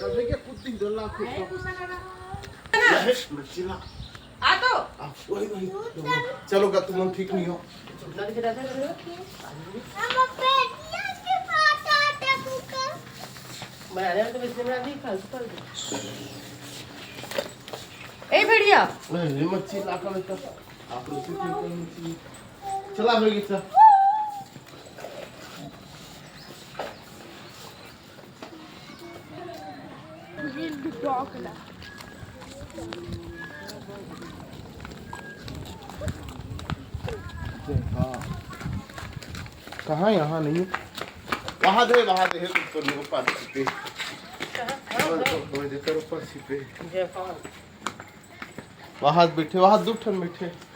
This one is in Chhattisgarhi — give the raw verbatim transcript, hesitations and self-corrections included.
कभी के कुछ दिन डर लगथे। मच्छी ला। आ तो। आ, वही, वही। चलो गा, तुम ठीक नहीं हो। ए भेड़िया। ए, ये मच्छी ला कर बेटा। आप लोग से क्यों कर मच्छी? चला भाई, चल। हाँ। कहाँ, यहाँ नहीं है? वहाँ दे, वहाँ दे, है ऊपर में, ऊपर छिपे। हाँ, हाँ, हाँ। ऊपर छिपे। वहाँ बैठे, वहाँ दो ठन बैठे।